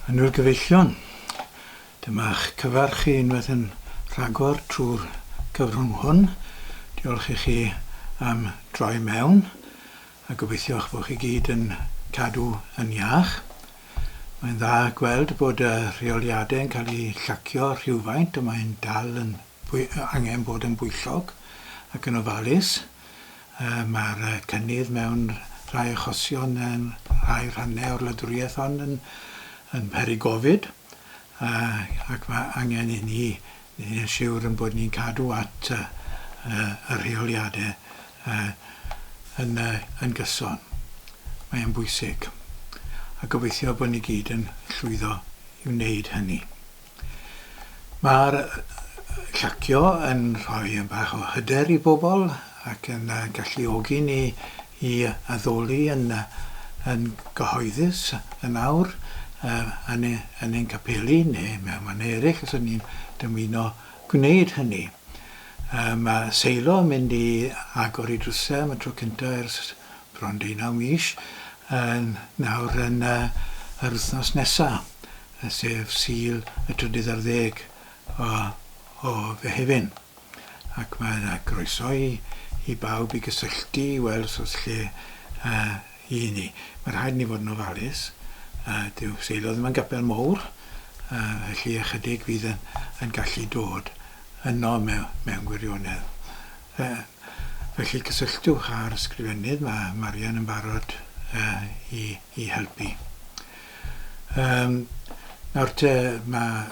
Annwyl gyfeillion, dyma'ch cyfarch chi unwaith yn rhagor trwy'r cyfrwng hwn. Diolch i chi am droi mewn, a gobeithio'ch bod chi gyd yn cadw yn iach. Mae'n dda gweld bod y rheoliadau yn cael eu llacio rhywfaint, ond mae'n dal yn angen bod yn bwyllog ac yn ofalus. Mae'r cynnydd mewn rhai achosion yn rhai rhannau o'r wladwriaeth hon yn, yn peri gofid, ac mae angen i ni wneud yn siwr yn bod ni'n cadw at y rheoliadau yn, yn gyson. Mae'n bwysig. A gobeithio bod ni gyd yn llwyddo i wneud hynny. Mae'r llacio yn rhoi yn bach o hyder i bobl ac yn galluogi ni i addoli yn, yn gyhoeddus yn awr yn, yn ein capeli neu mewn mannau eraill os ydyn ni'n dymuno gwneud hynny. Mae Seilo yn mynd i agor ei drysau am y tro cyntaf ers bron deunaw mis nawr yn yr wythnos nesaf. sef Sul y trydydd ar ddeg o, o Fehefin. Ac mae yna groeso i, i bawb i gysylltu i weld os oes lle uh, i ni. Mae rhaid ni fod yn ofalus. Uh, dyw Seilo ddim yn gapel mowr, uh, felly ychydig fydd yn, yn gallu dod yno mewn, mewn gwirionedd. Uh, felly cysylltwch â'r ysgrifennydd, mae Marian yn barod uh, i, i helpu. Yym, nawr te, mae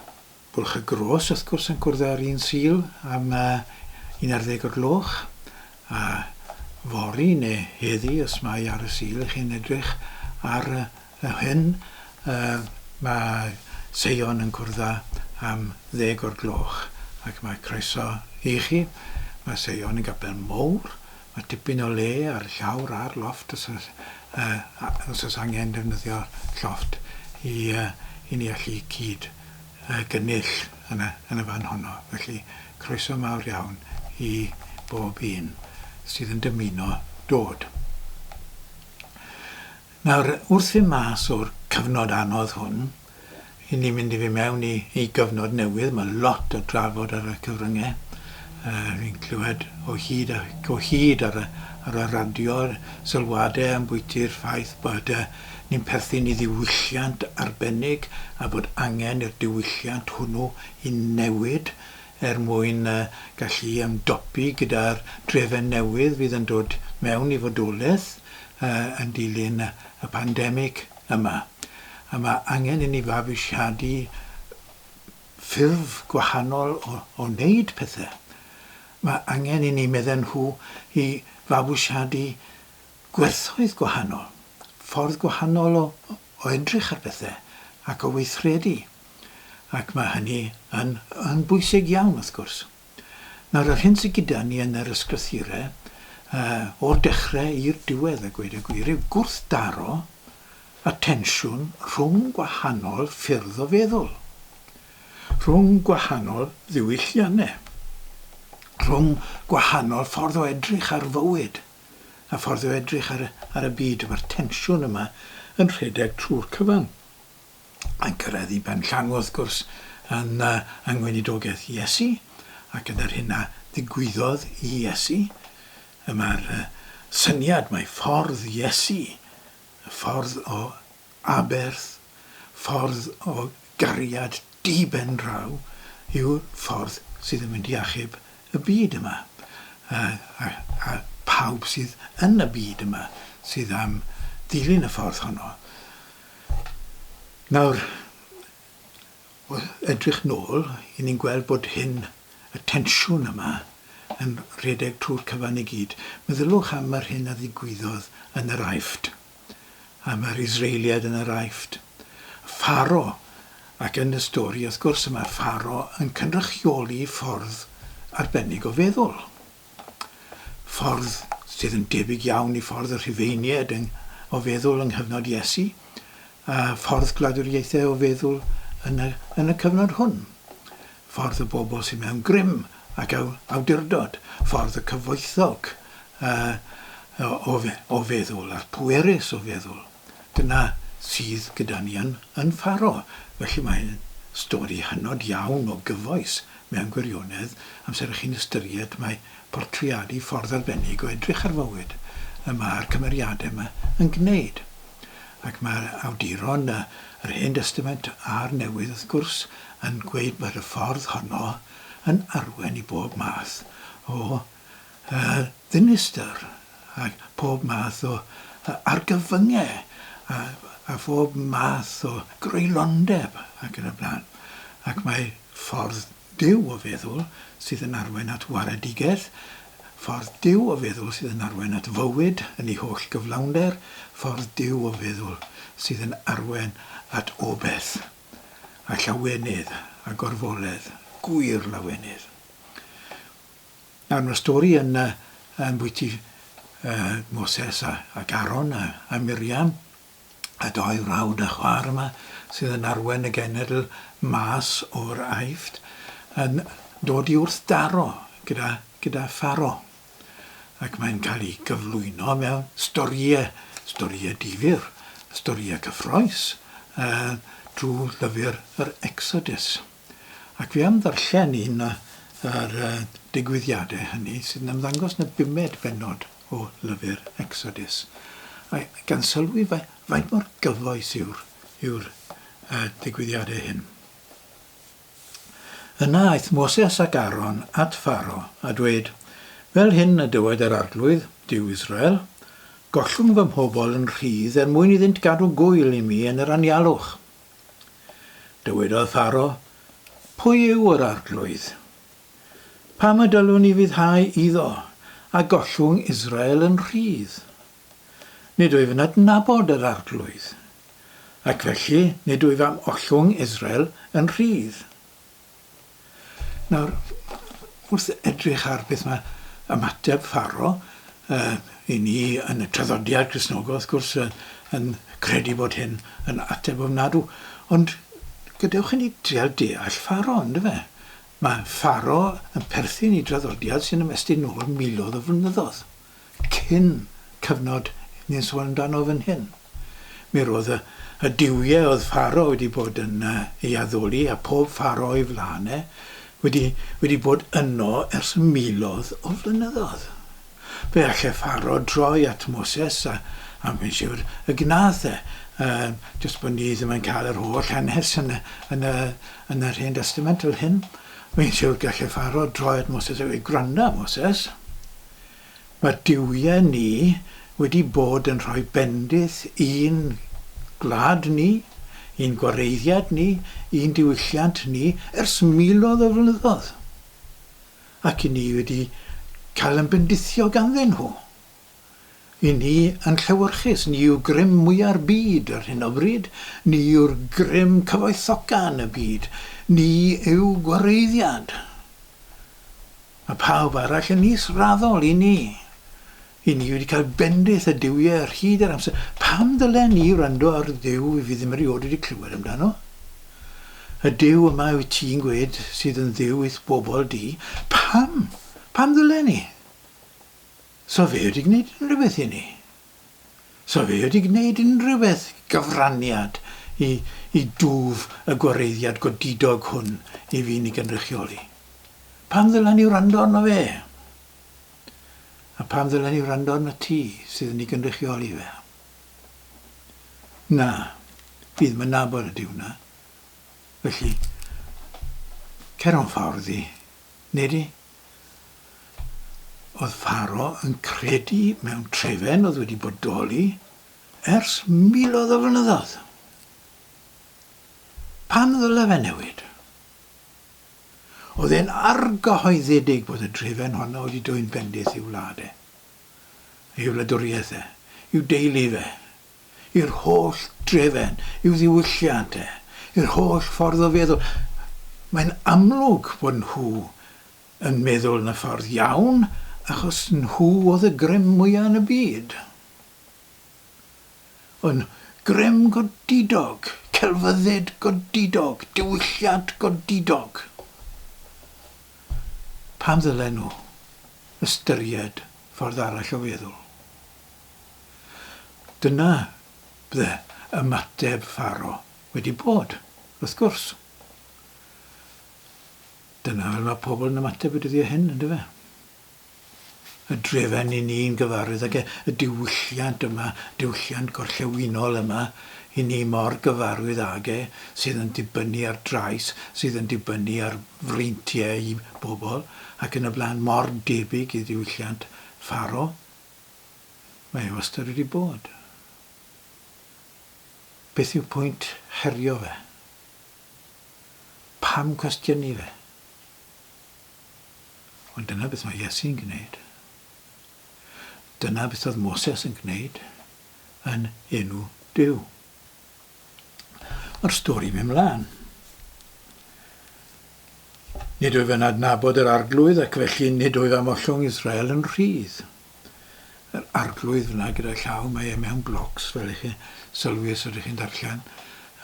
Bwlch y Gros, wrth gwrs, yn cwrdd ar un Sul am uh, 11 o'r gloch, a fory neu heddi, os mae ar y Sul i chi'n edrych ar y hyn, uh, mae Seion yn cwrdd am ddeg o'r gloch, ac mae croeso i chi. Mae Seion yn gapel mowr, Mae tipyn o le ar y llawr a'r lofft os oes, uh, os oes angen defnyddio'r llofft i, uh, i ni allu cyd uh, gynnull yn y, yn y fan honno. Felly, croeso mawr iawn i bob un sydd yn dymuno dod. Nawr, wrth fynd mas o'r cyfnod anodd hwn, 'y ni'n mynd i fynd mewn i i gyfnod newydd, mae lot o drafod ar y cyfryngau. Uh, fi'n clywed o hyd ac o hyd ar y, ar y radio sylwadau ambwyti'r ffaith bod uh, ni'n perthyn i ddiwylliant arbennig a bod angen i'r diwylliant hwnnw i newid er mwyn uh, gallu ymdopi gyda'r drefen newydd fydd yn dod mewn i fodolaeth yn dilyn y pandemig yma, a mae angen i ni fabwysiadu ffurf gwahanol o, o wneud pethau. Mae angen i ni, medden nhw, i fabwysiadu gwerthoedd gwahanol, ffordd gwahanol o, o edrych ar bethau ac o weithredu. Ac mae hynny yn, yn bwysig iawn, wrth gwrs. Nawr, yr hyn sydd gyda ni yn yr ysgrythurau, uh, o'r dechrau i'r diwedd, a gweud y gwir, yw gwrthdaro a tensiwn rhwng gwahanol ffyrdd o feddwl, rhwng gwahanol ddiwylliannau, rhwng gwahanol ffordd o edrych ar fywyd a ffordd o edrych ar, ar y byd. Mae'r tensiwn yma yn rhedeg trwy'r cyfan. yn cyrraedd i ben llanw, wrth gwrs, yn, uh, yng ngweinidogaeth Iesu, ac yn yr hyn a ddigwyddodd i Iesu. Y mae'r uh, syniad mae ffordd Iesu, y ffordd o aberth, ffordd o gariad di-ben draw, yw'r ffordd sydd yn mynd i achub y byd yma. A, a, a pawb sydd yn y byd yma sydd am ddilyn y ffordd honno. Nawr, wrth edrych nôl, i ni'n gweld bod hyn, y tensiwn yma, yn rhedeg trwy'r cyfan i gyd. Meddyliwch am yr hyn a ddigwyddodd yn yr Aifft, am yr Israeliaid yn yr Aifft. Pharo, ac yn y stori, wrth gwrs, mae Pharo yn cynrychioli ffordd arbennig o feddwl. Ffordd sydd yn debyg iawn i ffordd y Rhufeiniaid yng, o feddwl yng nghyfnod Iesu, a ffordd gwladwriaethau o feddwl yn y, yn y cyfnod hwn. Ffordd y bobl sydd mewn grym ac aw, awdurdod, ffordd y cyfoethog uh, o, o, o feddwl a'r pwerus o feddwl. Dyna sydd gyda ni yn, yn Pharo. Felly mae'n stori hynod iawn o gyfoes mewn gwirionedd, amser ych chi'n ystyried mae portreadu ffordd arbennig o edrych ar fywyd y mae'r cymeriadau yma yn gwneud. Ac mae'r awduron yr Hen Destament a'r Newydd wrth gwrs yn gweud bod y ffordd honno yn arwain i bob math o ddinistr a phob math o argyfyngau a, a phob math o greulondeb ac yn y blaen. Ac mae ffordd Duw o feddwl sydd yn arwain at waredigaeth, ffordd Duw o feddwl sydd yn arwain at fywyd yn ei holl gyflawnder, ffordd Duw o feddwl sydd yn arwain at obeth a llawenydd a gorfoledd, gwir lawenydd. Nawr, mae'r stori yn, yn bwyty uh, Moses a, ac Aaron a, a Miriam, y doi frawd a chwaer yma sydd yn arwen y genedl mas o'r Aifft, yn dod i wrthdaro gyda, gyda Pharo. Ac mae'n cael ei gyflwyno mewn storïau, storïau difyr, storïau cyffroes, uh, drwy lyfr yr Exodus. Ac fi am ddarllen un o'r digwyddiadau hynny sydd yn ymddangos yn y bumed bennod o lyfr Exodus, a gan sylwi faint mor gyfoes yw'r yw'r digwyddiadau hyn. Yna aeth Moses ac Aaron at Pharo a dweud, Fel hyn y dywed yr Arglwydd, Duw Israel, Gollwng fy mhobl yn rhydd er mwyn iddynt gadw gŵyl i mi yn yr anialwch. Dywedodd Pharo, Pwy yw yr Arglwydd? Pam y dylwn i fuddhau iddo, a gollwng Israel yn rhydd? Nid wyf yn adnabod yr Arglwydd, ac felly nid wyf am ollwng Israel yn rhydd. Nawr, wrth edrych ar beth mae ymateb Pharo, uh, i ni yn y traddodiad Cristnogol, wrth gwrs, uh, yn credu bod hyn yn ateb ofnadw. Ond gadewch i ni drial deall Pharo, ynddo fe? Mae Pharo yn perthyn i draddodiad sy'n ymestyn nôl miloedd o flynyddoedd. cyn cyfnod ni'n sôn amdano fan hyn. Mi roedd y, y duwiau oedd Pharo wedi bod yn uh, ei addoli a pob Pharo o'i flaen e wedi, wedi bod yno ers miloedd o flynyddoedd. Fe allai Pharo droi at Moses a, a fi'n siwr y gnath e. Uh, jyst bod ni ddim yn cael yr holl hanes yn y, yn y, yn yr Hen Testament fel hyn. Fi'n siwr gallai Pharo droi at Moses a gweud, gwranda Moses, Mae'r duwiau ni wedi bod yn rhoi bendith i'n gwlad ni, i'n gwareiddiad ni, i'n diwylliant ni ers miloedd o flynyddoedd. Ac i ni wedi cael ein bendithio ganddyn nhw. I ni yn llewyrchus, ni yw grym mwya'r byd ar hyn o bryd, ni yw'r grym cyfoethoca yn y byd, ni yw gwareiddiad. Mae pawb arall yn israddol i ni. I ni wedi cael bendith y duwiau ar hyd yr amser. Pam ddylen ni wrando ar Dduw i fi ddim erioed wedi clywed amdano? Y Duw yma wyt ti'n gweud sydd yn Dduw i'th bobl di. Pam? Pam ddylen ni? So fe wedi gwneud unrhyw beth i ni. So fe wedi gwneud unrhyw beth gyfraniad i, i dwf y gwareiddiad godidog hwn i fi'n ei gynrychioli. Pam ddylen ni wrando arno fe? A pam ddylen ni wrando arno ti sydd yn ei gynrychioli fe? Na, fi ddim yn nabod y Duw 'na. Felly, cer o'n ffordd i, neu di? Oedd Pharo yn credu mewn trefen oedd wedi bodoli ers miloedd o flynyddoedd. Pam ddyle fe newid? Oedd e'n argyhoeddedig bod y drefen honno wedi dwyn bendith i'w wlad e, i'w wladwriaeth e, i'w deulu fe, i'r holl drefen, i'w ddiwylliant e, i'r holl ffordd o feddwl. Mae'n amlwg bod nhw yn meddwl yn y ffordd iawn, achos nhw oedd y grym mwya yn y byd. Ond grym godidog, celfyddyd godidog, diwylliant godidog. Pam ddylen nhw ystyried ffordd arall o feddwl? Dyna bydde ymateb Pharo wedi bod, wrth gwrs. Dyna fel mae pobl yn ymateb y dyddiau hyn, yndyfe? Y drefen i ni'n gyfarwydd ag e, y diwylliant yma, diwylliant gorllewinol yma, i ni mor gyfarwydd ag e, sydd yn dibynnu ar drais, sydd yn dibynnu ar freintiau i bobl, ac yn y blaen, mor debyg i ddiwylliant Pharo. Mae e wastad wedi bod. Beth yw pwynt herio fe? Pam cwestiynu fe? Ond dyna beth mae Iesu'n gwneud. Dyna beth oedd Moses yn gwneud yn enw Duw. Mae'r stori mynd mlaen. Nid wyf yn adnabod yr arglwydd ac felly nid wyf am ollwng Israel yn rhydd. Yr arglwydd fyna gyda llaw, mae e mewn blocs fel i chi sylwi os ydych chi'n darllen.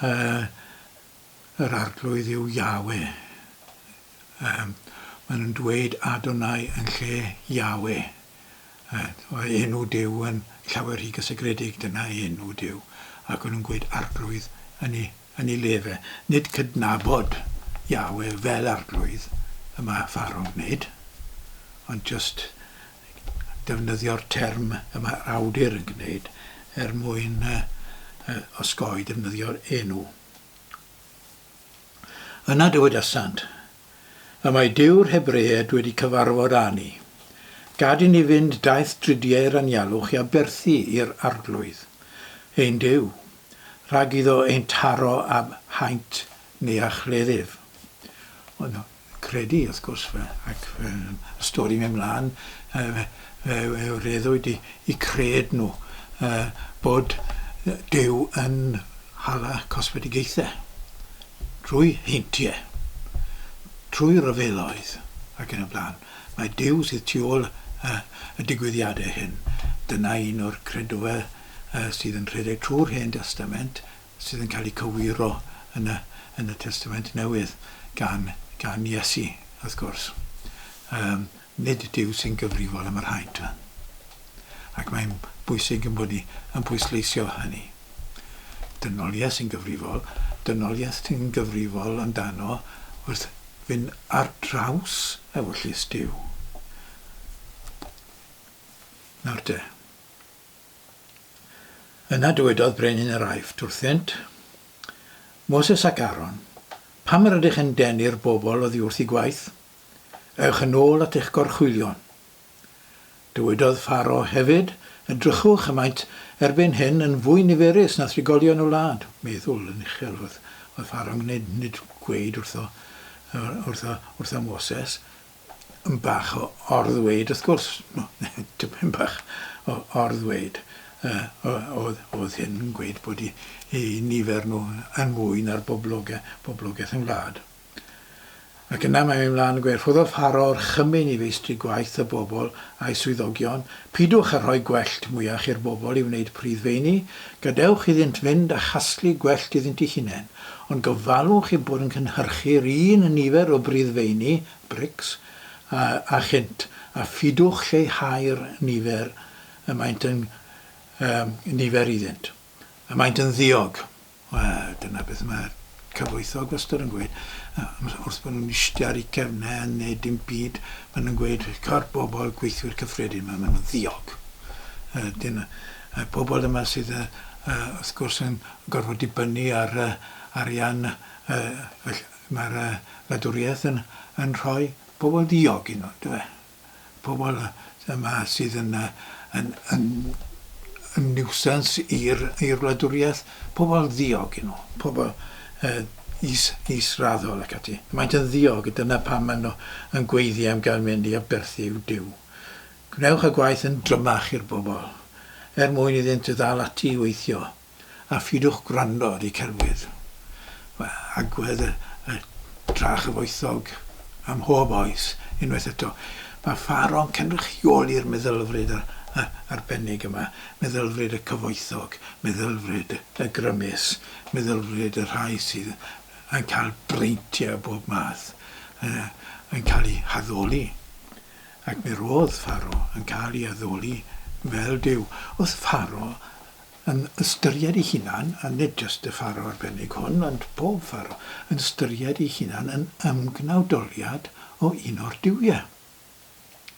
Uh, yr arglwydd yw Yahweh. Um, maen nhw'n dweud Adonai yn lle Yahweh. Uh, enw Duw yn llawer rhy gysegredig, dyna enw Duw. Ac o'n nhw'n gweud arglwydd yn ei, yn ei le fe. Nid cydnabod Yahweh fel arglwydd y mae Pharo'n gwneud, ond just defnyddio'r term y mae'r awdur yn gwneud er mwyn uh, uh, osgoi defnyddio'r enw. Yna dywedasant, Y mae Duw'r Hebreaid wedi cyfarfod â ni. Gad i ni fynd daith dridiau'r anialwch i aberthu i'r Arglwydd, ein Duw, rhag iddo ein taro â haint neu â chleddyf. Ond credu, wrth gwrs, fe, ac fe, y stori mynd mlaen, fe, fe, fe wreddwyd i, i cred nhw uh, bod Duw yn hala cosmedigaethau drwy heintiau, trwy ryfeloedd ac yn y blaen. Mae Duw sydd tu ôl uh, y digwyddiadau hyn. Dyna un o'r credoau uh, sydd yn rhedeg trwy'r Hen Destament sydd yn cael eu cywiro yn y, yn y Testament Newydd gan, gan Iesu, wrth gwrs. Um, nid Duw sy'n gyfrifol am yr haint. Ac mae'n bwysig yn bod ni yn pwysleisio hynny. Dynoliaeth sy'n gyfrifol, dynoliaeth sy'n gyfrifol amdano wrth fynd ar draws ewyllys Duw. Nawr te. Yna dywedodd brenin yr Aifft wrthynt, Moses ac Aaron, pam yr ydych yn denu'r bobl oddi wrth eu gwaith? Ewch yn ôl at eich gorchwylion. Dywedodd Pharo hefyd, Edrychwch, y maent erbyn hyn yn fwy niferus na thrigolion y wlad. Meddwl yn uchel oedd, oedd Pharo'n gwneud, nid gweud wrtho, wrtho, wrtho Moses. Yn bach o or-ddweud, wrth gwrs, tipyn bach o or-ddweud. Uh, oedd, oedd hyn yn gweud bod i, i nifer nhw yn mwy na'r boblogaeth, boblogaeth yn wlad. Ac yna mae'n mynd mlaen yn gweud, Rhoddodd Pharo orchymyn i feistri gwaith y bobl a'i swyddogion, Pidwch â rhoi gwellt mwyach i'r bobl i wneud priddfeini, gadewch iddynt fynd a chasglu gwellt iddynt eu hunain, ond gofalwch eu bod yn cynhyrchu'r un nifer o briddfeini, bricks, a, a chynt, a phidwch lleihau'r nifer y maent yn, um, nifer iddynt. Y maent yn ddiog. Wel, dyna beth mae'r cyfoethog wastad yn gweud. Wrth bod nhw'n eistedd ar eu cefnau yn neud dim byd, maen nhw'n gweud, ca'r bobl gweithwyr cyffredin yma, maen nhw'n ddiog. Dyna, y bobl yma sydd, wrth gwrs, yn gorfod dibynnu ar arian, mae'r wladwriaeth yn, yn rhoi pobl ddiog i nhw, yndyfe? Pobl yma sydd yn, yn, yn, yn niwsans i'r, i'r wladwriaeth, pobl ddiog i nhw, pobl uh, is, israddol ac ati. Maent yn ddiog, dyna pam maen nhw yn gweiddi am gael mynd i aberthu i'w Duw. Gwnewch y gwaith yn drymach i'r bobl, er mwyn iddynt ddal ati i weithio. a phidwch gwrando ar eu celwydd. Mae agwedd y, y tra chyfoethog am mhob oes, unwaith eto. Mae Pharo'n cynrychioli'r meddylfryd ar, arbennig yma, meddylfryd y cyfoethog, meddylfryd y grymus, meddylfryd y rhai sydd yn cael breintiau o bob math, yn cael eu haddoli. Ac mi roedd Pharo yn cael ei addoli fel Duw. Oedd Pharo yn ystyried ei hunan, a nid jyst y Pharo arbennig hwn, ond pob Pharo, yn ystyried ei hunan yn ymgnawdoliad o un o'r duwiau.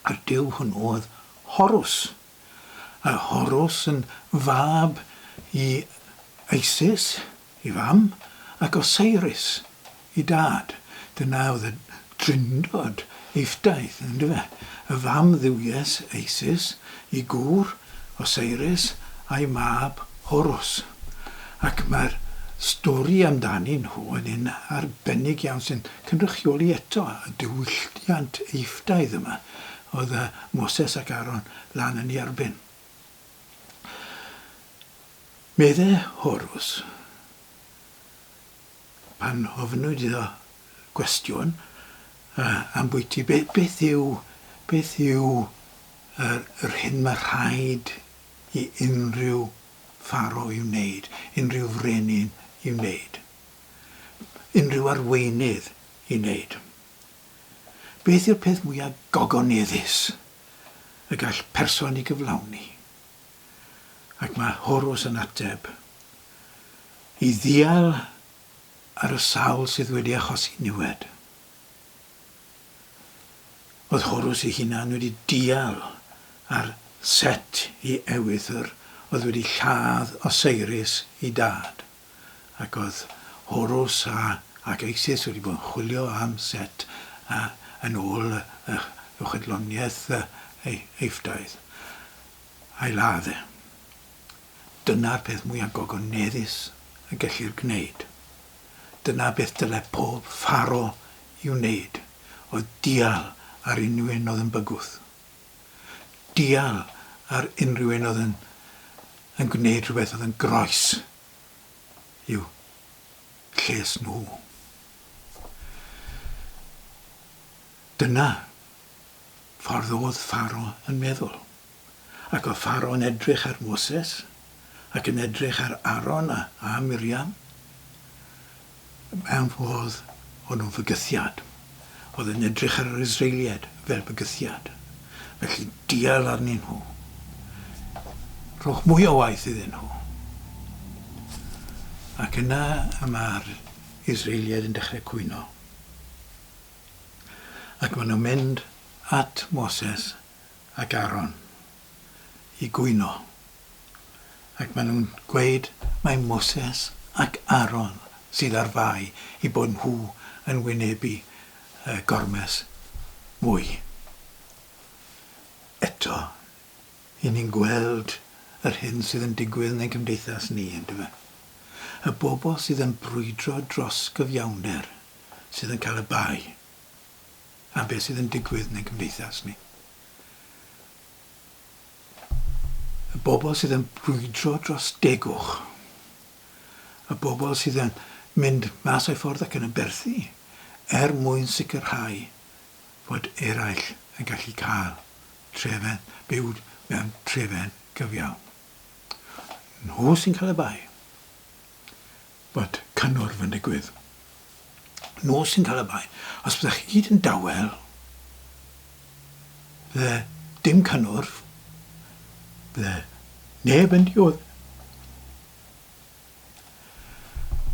A'r duw hwnnw oedd Horus. A Horus yn fab i Isis, i fam, ac Osiris, i dad. Dyna oedd y drindod Eifftaidd, yndyfe? Y fam dduwies Isis, i gŵr, Osiris, a'i mab, Horus. Ac mae'r stori amdanyn nhw yn un arbennig iawn sy'n cynrychioli eto y diwylliant Eifftaidd yma oedd Moses ac Aaron lan yn ei erbyn. Medde Horus, pan ofynnwyd iddo gwestiwn ambwyty be, beth yw, beth yw yr, yr hyn mae rhaid i unrhyw Pharo i'w wneud, unrhyw frenin i'w wneud, unrhyw arweinydd i wneud. Beth yw'r peth mwyaf gogoneddus y gall person ei gyflawni? Ac mae Horus yn ateb, I ddial ar y sawl sydd wedi achosi niwed. Oedd Horus ei hunan wedi dial ar Set ei ewythr oedd wedi lladd Osiris ei dad. Ac oedd Horus a ac Isis wedi bod yn chwilio am Set a yn ôl y chwedloniaeth Eifftaidd. A'i ladd e. Dyna'r peth mwyaf gogoneddus y gellir gwneud. Dyna beth dyle pob Pharo i wneud, oedd dial ar unrhyw un oedd yn bygwth. Dial ar unrhyw un oedd yn yn gwneud rhywbeth oedd yn groes i'w lles nhw. Dyna ffordd oedd Pharo yn meddwl. Ac oedd Pharo yn edrych ar Moses, ac yn edrych ar Aaron a, a Miriam, mewn fodd o'n nhw'n fygythiad. Oedd yn edrych ar yr Israeliaid fel bygythiad. Felly dial arnyn nhw. Rhowch mwy o waith iddyn nhw. Ac yna y mae'r Israeliaid yn dechrau cwyno. Ac maen nhw'n mynd at Moses ac Aaron i gwyno. Ac maen nhw'n gweud mai Moses ac Aaron sydd ar fai i bod nhw yn wynebu y gormes mwy. Eto, 'y ni'n gweld yr hyn sydd yn digwydd yn ein cymdeithas ni, yndyfe? Y bobl sydd yn brwydro dros gyfiawnder sydd yn cael y bai am beth sydd yn digwydd yn ein cymdeithas ni. Y bobl sydd yn brwydro dros degwch, y bobl sydd yn mynd mas o'i ffordd ac yn aberthu er mwyn sicrhau fod eraill yn gallu cael trefen, byw mewn trefen gyfiawn. Nhw sy'n cael y bai bod cynnwrf yn digwydd. Nhw sy'n cael y bai. Os byddech chi gyd yn dawel, bydde dim cynnwrf, bydde neb yn diodd.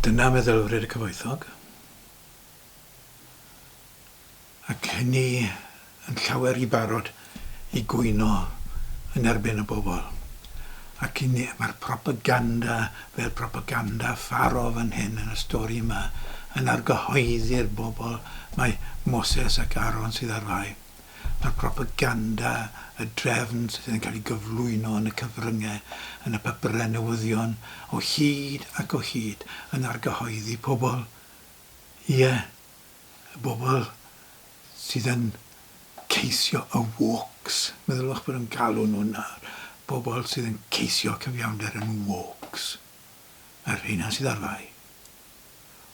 Dyna meddylfryd y cyfoethog. Ac hynny yn llawer i barod i gwyno yn erbyn y bobl. Ac i ni, mae'r propaganda fel propaganda Pharo fan hyn yn y stori yma yn argyhoeddi'r bobl mai Moses ac Aaron sydd ar fai. Mae'r propaganda, y drefn sydd yn cael ei gyflwyno yn y cyfryngau, yn y papurau newyddion, o hyd ac o hyd yn argyhoeddi pobl. Ie, y bobl sydd yn ceisio y wokes, meddyliwch bod nhw'n galw nhw nawr, bobl sydd yn ceisio cyfiawnder yn wokes, mae'r rheina sydd ar fai.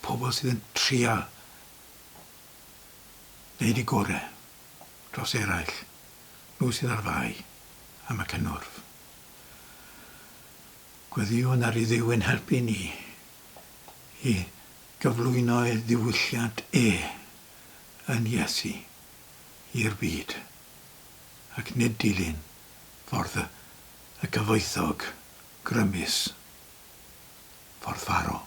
Pobl sydd yn trial wneud eu gore dros eraill, nhw sydd ar fai am y cynnwrf. Gweddïwn ar i Dduw ein helpu ni i gyflwyno ei ddiwylliant e yn Iesu i'r byd, ac nid dilyn ffordd y cyfoethog. grymus. Ffordd farw.